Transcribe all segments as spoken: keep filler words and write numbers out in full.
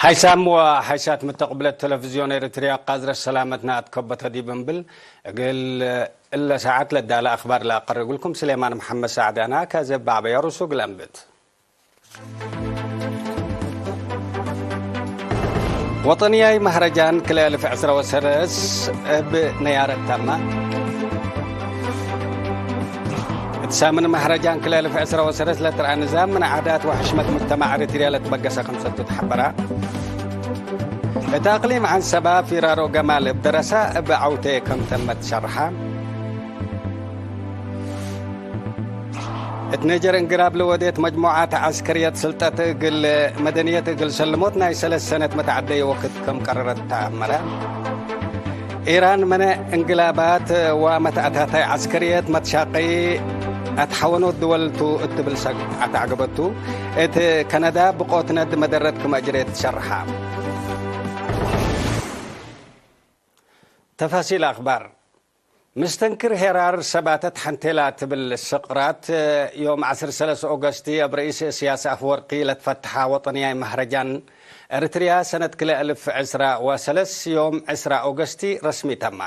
ሓይሳም ወሓይሳት ምተቅብለት ተለፍዝዮን ኤሪትርያ፣ ቃዝረት ሰላመትና አትከበተ ዲብ እንብል፣ እግል እለ ሳዐት ለዳለ አክባር ለአቀርብልኩም ስሌማን መሐመድ ሳዕድ አና። ከዘ በዐበያ ሩሱ እግል አንብት። ወጠንያይ መህረጃን ክልኤ እልፍ ዕስረ ወሰለስ እብ ነያረት ተመ። እት ሳምን መህረጃን ክልኤ እልፍ ዕስረ ወሰለስ ለትርአ ንዛም ምን ዓዳት ወሕሽመት ሙጅተማዕ ኤሪትርያ ለትበገሰ ክምሰልቱ ተሐበረ። እት አቅሊም ዐንሰበ ፊራሮ ገማል እብ ደረሰ እብ ዐውቴ ከም ተመት ሸርሐ። እት ኔጀር እንግራብ ለወዴት መጅሙዓት ዐስከርየት ስልጠት እግል መደንየት እግል ሰልሞት ናይ ሰለስ ሰነት መትዐደየ ወክድ ከም ቀረረት ተአመረ። ኢራን መነ እንግላባት ወመትአታታይ ዐስከርየት መትሻቀይ አትሐወኖት ድወል ቱ እት ትብል ሰግዓት አዕገበቱ። እት ከነዳ ብቆት ነድ መደረት ክም አጅሬት ሸርሐ። ተፋሲል አክባር። ምስተንክር ሄራር ሰባተት ሐንቴላ ትብል ስቅራት፣ ዮም ዐስር ሰለስ ኦገስቲ እብ ረኢስ እስያስ አፍወርቂ ለትፈትሐ ወጠንያይ መህረጃን ኤሪትርያ ሰነት ክልኤ እልፍ ዕስራ ወሰለስ ዮም ዕስራ ኦገስቲ ረስሚ ተማ።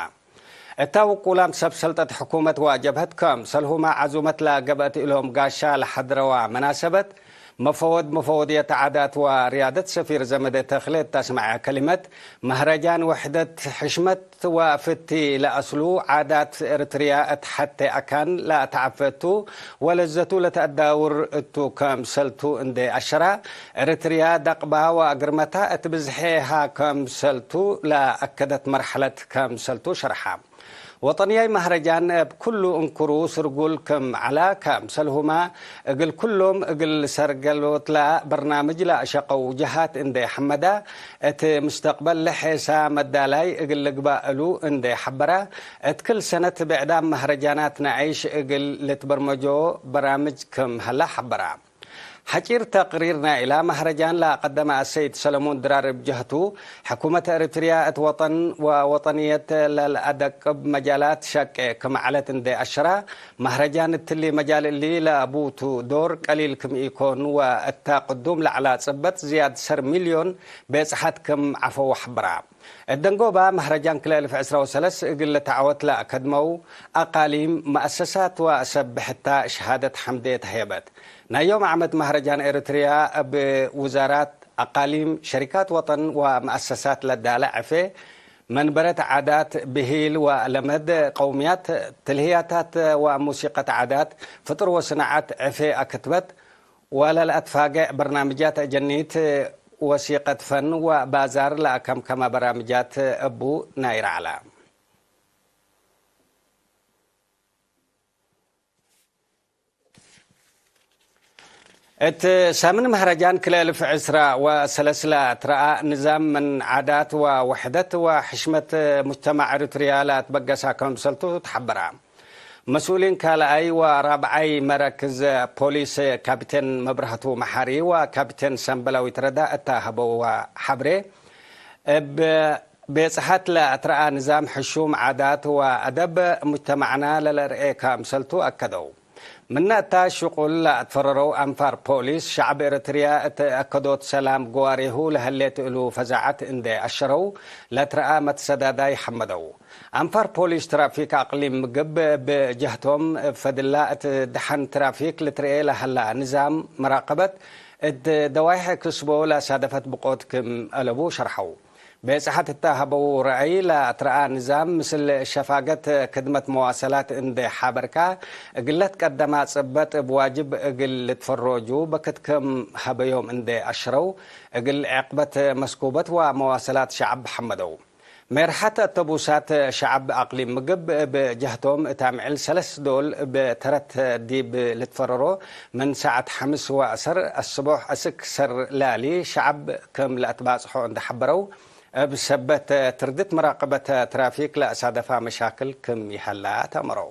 እታ ውቁላም ሰብ ሰልጠት ሕኩመት ወጀብሀት ከምሰልሁመ ዐዙመት ለገብአት እሎም ጋሻ ለሐድረዋ መናሰበት፣ መፈወድ መፈወድየት ዓዳት ወርያደት ሰፊር ዘመደ ተክለ እት አስመዐ ከሊመት፣ መህረጃን ውሕደት፣ ሕሽመት ወፍቲ ለአስሉ ዓዳት ኤሪትርያ እት ሐቴ አካን ለአተዐፈ ቱ፣ ወለዘቱ ለተአዳውር እቱ ከምሰልቱ እንዴ አሸራ፣ ኤሪትርያ ደቅባ ወአግርመታ እት ብዝሔሃ ከምሰልቱ ለአከደት መርሐለት ከምሰልቱ ሸርሐ። ወጠንያይ መህረጃን እብ ኩሉ እንክሩ ስርጉል ክም ዐላ፣ ከምሰልሁመ እግል ኩሎም እግል ሰርገሎትለ በርናምጅ ለአሸቀው ጀሃት እንዴ ሐመዳ፣ እት ሙስተቅበል ለሔሳ መዳላይ እግል ልግባእ እሉ እንዴ ሐበራ፣ እት ክል ሰነት ብዕዳም መህረጃናት ነዐይሽ እግል ልትበርመጆ በራምጅ ክም ሀላ ሐበራ። ሐጪር ተቅሪር ናይላ መህረጃን ለአቀደመ አሰይድ ሰለሞን ድራር እብ ጀህቱ፣ ሕኩመት ኤሪትርያ እት ወጠን ወወጠንየት ለለአደቅብ መጃላት ሸቄ ክም ዐለት እንዴ አሸራ፣ መህረጃን እትሊ መጃል እሊ ለአቡቱ ዶር ቀሊል ክም ኢኮን ወእታ ቅዱም ለዐላ ጽበጥ ዝያድ ሰር ሚልዮን ቤጽሐት ክም ዐፈው ሐብራ። እት ደንጎባ መህረጃን ክልኤ እልፍ ዕስራ ወሰለስ እግል ልትዐወት ለአከድመው አቃሊም፣ መአሰሳት ወሰብሕታ ሸሃደት ሐምዴ ተህየበት። ናይ ዮም ዓመት መህረጃን ኤሪትርያ እብ ውዛራት፣ አቃሊም፣ ሸሪካት ወጠን ወመአሰሳት ለዳለ ዕፌ፣ መንበረት ዓዳት፣ ብሂል ወለመድ ቀውምያት፣ ትልህያታት ወሙሲቀት ዓዳት፣ ፍጡር ወስናዐት ዕፌ አክትበት፣ ወለለአትፋጌዕ በርናምጃት አጀኒት፣ ወሲቀት ፈን ወባዛር ለአከምከመ በራምጃት እቡ ናይ ረዐለ። እት ሳምን መህረጃን ክልኤ እልፍ ዕስራ ወሰለስ ለትረአ ንዛም ምን ዓዳት ወውሕደት ወሕሽመት ሙጅተማዕ ኤሪትርያ ለአትበገሰ ከምሰልቱ ተሐበረ። መስኡሊን ካልኣይ ወራብዓይ መረክዝ ፖሊስ ካፒቴን መብርሀቱ መሓሪ ወካፒቴን ሰምበላዊት ረዳ እተ ሀበወ ሐብሬ፣ እብ ቤጽሐት ለአትረአ ንዛም ሕሹም ዓዳት ወአደብ ሙጅተማዕና ለለርኤ ከምሰልቱ አከደው። ምነ እተ ሽቁል ለአትፈረረው አንፋር ፖሊስ፣ ሸዐብ ኤረትርያ እት አከዶት ሰላም ግዋሬሁ ለህሌት እሉ ፈዛዐት እንዴ አሸረው፣ ለትረአ መትሰዳዳይ ሐመደው። አንፋር ፖሊስ ትራፊክ አቅሊም ምግብ እብ ጀህቶም፣ እብ ፈድላ እት ደሐን ትራፊክ ልትርኤ ለሀላ ንዛም መራቀበት፣ እት ደዋይሕ ክስቦ ለሳደፈት ብቆት ክም አለቡ ሸርሐው። ቤጽሐት እተ ሀበው ረአይ፣ ለአትረአ ንዛም ምስል ሸፋገት ክድመት መዋሰላት እንዴ ሓበርካ፣ እግል ለትቀደማ ጽበጥ እብ ዋጅብ እግል ልትፈሮጁ በክት ክም ሀበዮም እንዴ አሽረው፣ እግል ዕቅበት መስኩበት ወመዋሰላት ሸዐብ ሐመደው። ሜርሐት አተቡሳት ሸዐብ አቅሊም ምግብ እብ ጀህቶም፣ እት አምዕል ሰለስ ዶል እብ ተረት ዲብ ልትፈረሮ፣ ምን ሳዐት ሐምስ ወዐሰር አስቦሕ እስክ ሰር ላሊ ሸዐብ ክም ለአትባጽሖ እንዴ ሐበረው፣ እብ ሰበት ትርድት መራቀበት ትራፊክ ለአሳደፋ መሻክል ክም ይሀላ ተአምረው።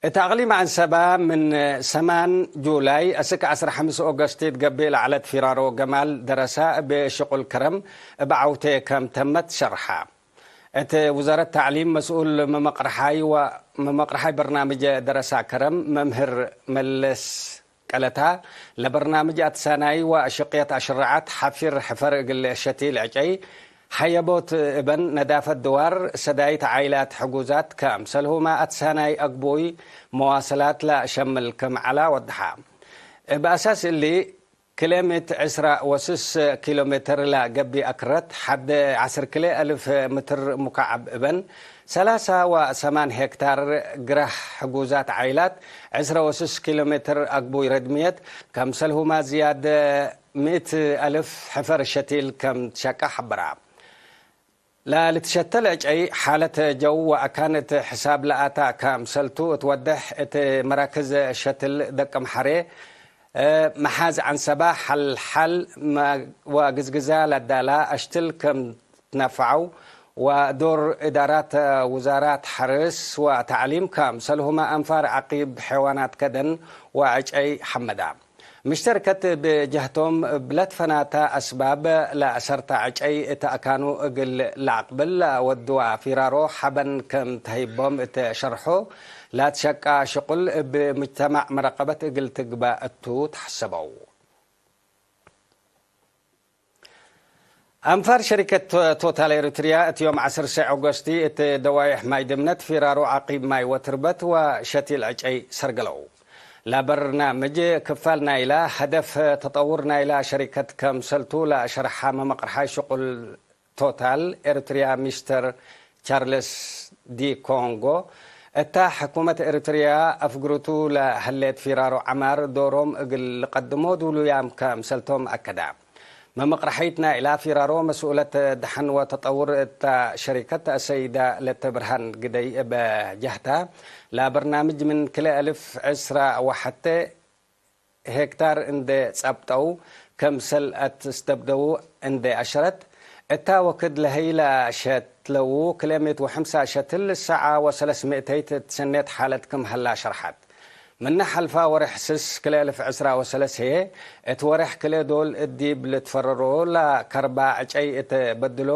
እት አቅሊም ዐንሰበ ምን ሰማን ጁላይ እስክ ዐስር ሐምስ ኦገስት ትገብእ ለዐለት ፊራሮ ገማል ደረሰ እብ ሽቁል ከረም እብ ዐውቴ ከም ተመት ሸርሐ። እት ውዛረት ተዕሊም መስኡል መመቅረሓይ ወ-፣ መመቅረሓይ በርናምጅ ደረሳ ከረም መምህር መለስ ቀለታ ለበርናምጅ አትሳናይ ወአሽቅየት አሽረዐት ሐፊር ሕፈር እግል ሸቲል ዕጨይ ሐየቦት እበን ነዳፈት ድዋር ሰዳይት ዓይላት ሕጉዛት ከምሰልሁመ አትሳናይ አግቡይ መዋሰላት ለሸምል ክም ዐላ ወድሐ። እብ አሳስ እሊ፣ ክሌ ምእት ዕስራ ወስስ ኪሎ ሜትር ለገብእ አክረት፣ ሐድ ዐስር ክሌ አልፍ ምትር ሙካዕብ እበን፣ ሰላሳ ወሰማን ሄክታር ግራህ ሕጉዛት ዓይላት፣ ዕስራ ወስስ ኪሎ ሜትር አግቡይ ረድምየት፣ ከምሰልሁመ ዝያድ ምእት አልፍ ሕፈር ሸቲል ከም ትሸቀ ሐበራ። ለልትሸተል ዕጨይ፣ ሓለት ጀው ወአካን እት ሕሳብ ለአታ ከምሰልቱ እት ወድሕ፣ እት መራክዝ ሸትል ደቅም ሐሬ፣ መሓዝ ዐንሰባ፣ ሐልሓል ወግዝግዛ ለዳላ አሽትል ከም ትነፈዐው፣ ወዶር እዳራት ውዛራት ሐርስ ወተዕሊም ከምሰልሁመ አንፋር ዐቂብ ሐይዋናት ከደን ወዕጨይ ሐመዳ። ምሽተርከት እብ ጀህቶም፣ እብ ለትፈናተ አስባብ ለአሰርተ ዕጨይ እት አካኑ እግል ለአቅብል ለአወድወ ፊራሮ ሐበን ከም ተህይቦም እት ሸርሖ፣ ለአትሸቃ ሽቁል እብ ሙጅተማዕ መረቀበት እግል ትግበእ እቱ ተሐሰበው። አንፋር ሸሪከት ቶ-፣ ቶታል ኤሪትሪያ እት ዮም ዐስር ሰዕ ኦገስቲ እት ደዋይሕ ማይ ድምነት ፊራሮ ዐቂብ ማይ ወትርበት ወሸቲል ዕጨይ ሰርገለው። ለበርናምጅ ክፋል ናይላ ሀደፍ ተጠውር ናይላ ሸሪከት ከምሰልቱ ለሸርሐ መመቅርሓይ ሽቁል ቶታል ኤሪትሪያ ሚስተር ቻርልስ ዲ ኮንጎ፣ እታ ሕኩመት ኤሪትሪያ አፍግርቱ ለህሌት ፊራሮ ዐማር ዶሮም እግል ልቀድሞ ዱሉያም ከምሰልቶም አከዳ። መመቅረሐይት ናይላ ፊራሮ መስኡለት ደሐን ወተጠውር እታ ሸሪከት አሰይዳ ለተ ብርሃን ግደይ እበ ጀህታ፣ ለበርናምጅ ምን ክልኤ አልፍ ዕስራ ወሐቴ ሄክታር እንዴ ጸብጠው፣ ከምሰል አትስተብደዉ እንዴ አሸረት፣ እታ ወክድ ለህይ ለሸትለው ክልኤ ምእት ወሐምሳ ሸትል ሰዓ ወሰለስ ምእተይት እት ሰኔት ሓለት ክም ሀላ ሸርሐት። ምነ ሐልፋ ወሬሕ ስስ ክልኤ አልፍ ዕስራ ወሰለስ ህዬ፣ እት ወሬሕ ክልኤ ዶል እዲብ ልትፈረሮ ለከርባ ዕጨይ እት በድሎ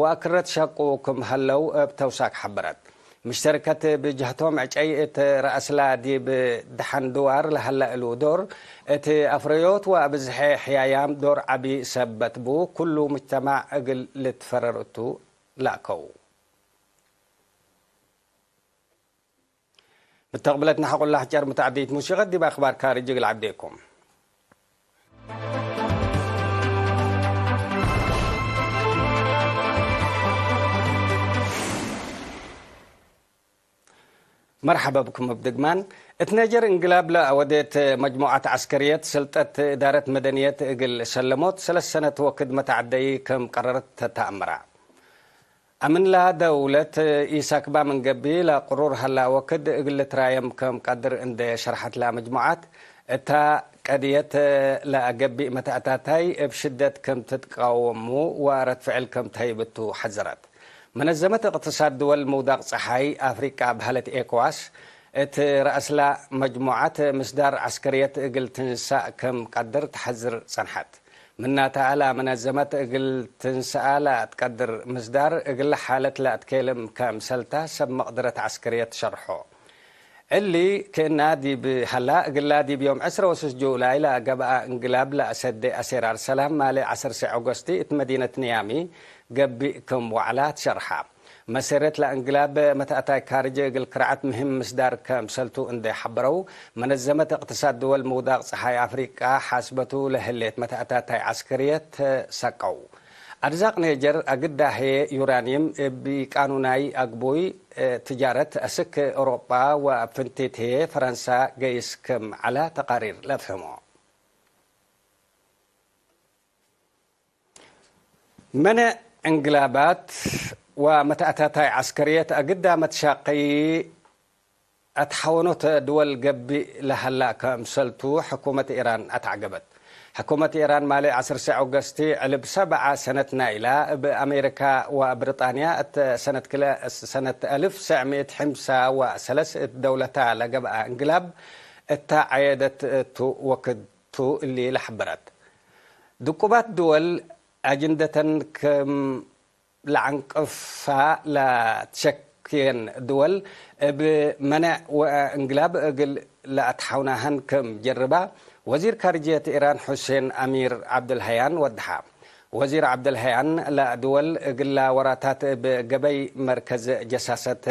ወአክረት ሸቁ ክም ሀለው እብ ተውሳክ ሐበረት። ምሽተርከት እብ ጀህቶም ዕጨይ እት ረአስላ ዲብ ደሐን ድዋር ለሀለ እሉ ዶር፣ እት አፍረዮት ወአብዝሐ ሕያያም ዶር ዐቢ ሰበት ቡ፣ ኩሉ ሙጅተማዕ እግል ልትፈረር እቱ ለአከው። ምተቅብለት ነሐቁላ ሕጨር ሙተዐዲት ሙሲቀት ዲብ አክባር ካርጅ እግል ዐብዴኩም። መርሐበ ብኩም እብ ድግማን። እት ኔጀር እንግላብ ለወዴት መጅሙዐት ዐስከርየት ስልጠት እዳረት መደንየት እግል ሰለሞት ሰለስ ሰነት ወክድ መተዐደይ ክም ቀረረት ተአምራ። አምንላ ደውለት ኢሳክባ ምን ገብእ ለቅሩር ሀላ ወክድ እግል ልትራየም ከም ቀድር እንዴ ሸርሐት ለመጅሙዓት፣ እታ ቀድየት ለገብእ መተአታታይ እብ ሽደት ከም ትትቃወሙ ወረት ፍዕል ከም ተህይብ እቱ ሐዘረት። መነዘመት እቅትሳድ ድወል ምውዳቅ ጸሓይ አፍሪቃ በሀለት ኤኮዋስ፣ እት ረአስላ መጅሙዓት ምስዳር ዐስከርየት እግል ትንሳእ ከም ቀድር ተሐዝር ጸንሐት። ምናተ አላ መነዘመት እግል ትንሰአ ለአትቀድር ምስዳር፣ እግለ ሓለት ለአትኬልም ከምሰልታ ሰብ መቅድረት ዐስከርየት ሸርሖ። እሊ ክእና ዲብ ሀላ፣ እግላ ዲብ ዮም ዕስረ ወስስ ጁላይ ለገብአ እንግላብ ለአሰዴ አሴር አርሰላም ማሌ ዐስር ሰዕ ኦገስቲ እት መዲነት ንያሚ ገብእ ክም ወዐላ ትሸርሐ። መሴረት ለእንግላብ መተአታይ ካርጅ እግል ክርዐት ምህም ምስዳር ከምሰልቱ እንዴ ሐበረው፣ መነዘመት እቅትሳድ ድወል ምውዳቅ ጸሓይ አፍሪቃ ሓስበቱ ለህሌት መተአታታይ ዐስከርየት ሰቀው። አርዛቅ ኔጀር አግዳ ህዬ ዩራኒየም እብ ቃኑናይ አግቡይ ትጃረት አስክ አውሮጳ ወአብ ፍንቲት ህዬ ፈረንሳ ገይስ ክም ዐላ ተቃሪር ለአፍህሞ። መነ እንግላባት ወመተአታታይ ዐስከርየት አግዳ መትሻቀዪ አትሓወኖተ ድወል ገብእ ለሀላ ከምሰልቱ ሕኩመት ኢራን አትዐገበት። ሕኩመት ኢራን ማሌ ዐስር ሰዕ ኦገስቲ ዕልብ ሰብዓ ሰነት ናይላ እብ አሜሪካ ወብሪጣንያ እት ሰነት ክለ ሰነት አልፍ ሰዕ ምእት ሕምሳ ወሰለስ እት ደውለታ ለገብአ እንግላብ እታ ዐየደት እቱ ወክድ ቱ እሊ ለሐበረት። ድቁባት ድወል አጅንደተን ክም ለዐንቅፋ ለትሸክየን ድወል እብ መነዕ ወእንግላብ እግል ለአትሐውናሀን ክም ጀርባ፣ ወዚር ካርጅየት ኢራን ሑሴን አሚር ዐብደልሀያን ወደሐ። ወዚር ዐብደልሀያን፣ ለድወል እግላ ወራታት እብ ገበይ መርከዝ ጀሳሰት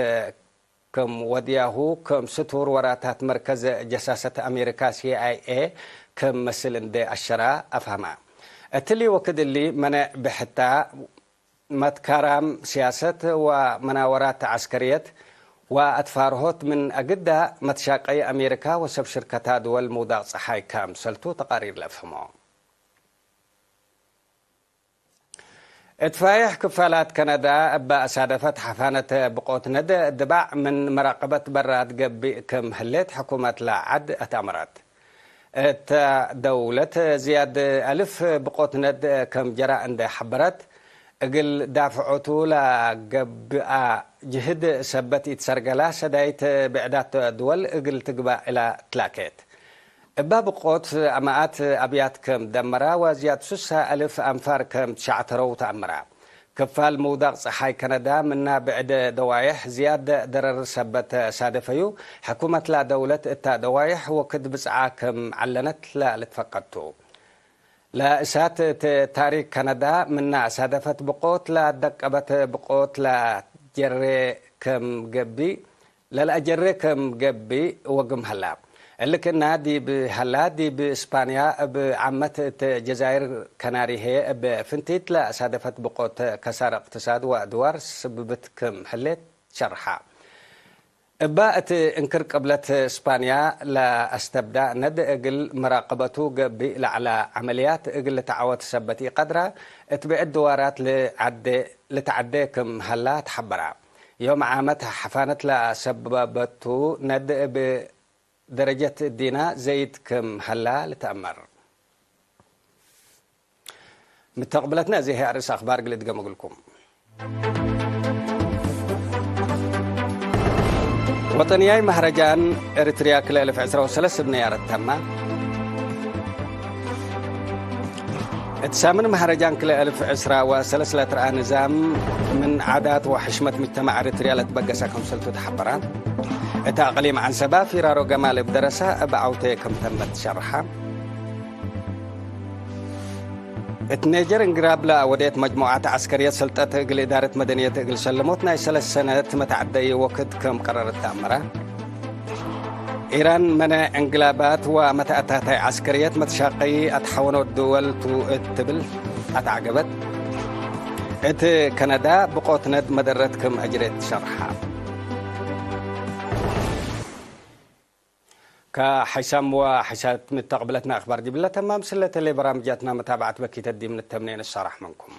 ክም ወድያሁ፣ ክም ስቱር ወራታት መርከዝ ጀሳሰት አሜሪካ፣ ሲ አይ ኤ፣ ክም መስል እንዴ አሸራ አፍሀመ። እትሊ ወክድ እሊ፣ መነዕ ብሕታ፣ መትካራም ሲያሰት ወመናወራት ዐስከርየት ወአትፋርሆት ምን አግዳ መትሻቀይ አሜሪካ ወሰብ ሽርከታ ድወል ምውዳቅ ጸሓይ ከምሰልቱ ተቃሪር ለአፍህሞ። እት ፋይሕ ክፋላት ከነዳ እበ አሳደፈት ሐፋነት ብቆት ነድ ድባዕ ምን መራቀበት በራት ገብእ ክም ህሌት ሕኩመት ለዐድ አትአመረት። እተ ደውለት ዝያድ አልፍ ብቆት ነድ ከም ጀራ እንደ ሐበረት፣ እግል ዳፍዖቱ ለገብአ ጅህድ ሰበት ኢትሰርገላ ሰዳይት ብዕዳት ድወል እግል ትግባእ እላ ትላኬት። እባ ብቆት አማአት አብያት ከም ደመራ ወዝያድ ሱሳ አልፍ አንፋር ከም ትሸዕተረው ተአምራ። ክፋል ምውዳቅ ጸሓይ ከነዳ ምና ብዕድ ደዋይሕ ዝያድ ደረር ሰበት ሳደፈዩ፣ ሕኩመት ላ ደውለት እታ ደዋይሕ ወክድ ብጽዓ ክም ዐለነት ለልትፈቀድ ቱ። ለእሳት እት ታሪክ ከነዳ ምና ሳደፈት ብቆት ለደቀበት ብቆት ለጀሬ ክም ገብእ፣ ለለአጀሬ ክም ገብእ ወግም ሀላ። እሊ ክእና ዲብ ሀላ፣ ዲብ እስፓንያ እብ ዓመት እት ጀዛይር ከናሪ ህዬ እብ ፍንቲት ለሳደፈት ብቆት ከሳር እቅትሳድ ወአድዋር ስብብት ክም ህሌት ሸርሐ። እባ እት እንክር ቅብለት እስፓንያ ለአስተብዳ ነድ እግል መራቀበቱ ገብእ ለዐለ ዐመልያት እግል ልትዓወት ሰበት ኢቀድራ፣ እት ብዕድ ድዋራት ልዓዴ ልትዐዴ ክም ሀላ ተሐበራ። ዮም ዓመት ሐፋነት ለአሰበበቱ ነድ እብ ደረጀት እዲና ዘይድ ክም ሀላ ልትአመር። ምተቅብለትነ እዚ ህይ አርእስ አክባር እግል እድገም እግልኩም። ወጠንያይ መህረጃን ኤሪትርያ ክልኤ እልፍ ዕስራ ወሰለስ እብ ነያረት ተመ። እት ሳምን መሀረጃን ክልኤ እልፍ ዕስራ ወሰለስ ለትርአ ንዛም ምን ዓዳት ወሕሽመት ምጅተማዕ ኤሪትርያ ለትበገሰ ክምሰልቱ ተሐበረ። እት አቅሊም ዐንሰባ ፊራሮ ገማል እብ ደረሰ እብ ዐውቴ ክም ተመት ሸርሐ። እት ኔጀር እንግራብ ለወዴት መጅሙዓት ዐስከርየት ሰልጠት እግል እዳረት መደንየት እግል ሰለሞት ናይ ሰለስ ሰነት መትዐደይ ወክድ ክም ቀረረት ተአመረ። ኢራን መነ እንግላባት ወመተአታታይ ዐስከርየት መትሻቀይ አትሐወኖት ድወል ቱ እት ትብል አትዐገበት። እት ከነዳ ብቆት ነድ መደረት ክም አጅሬት ሸርሐ። ከሐይሳም ወሐይሳት ምተቅብለትነ አክባር ዲብለ ተማም ስለተ ለበራምጃትና መታብዐት በኪተት ዲብ ንተምኔ ንሰራሕ መንኩም።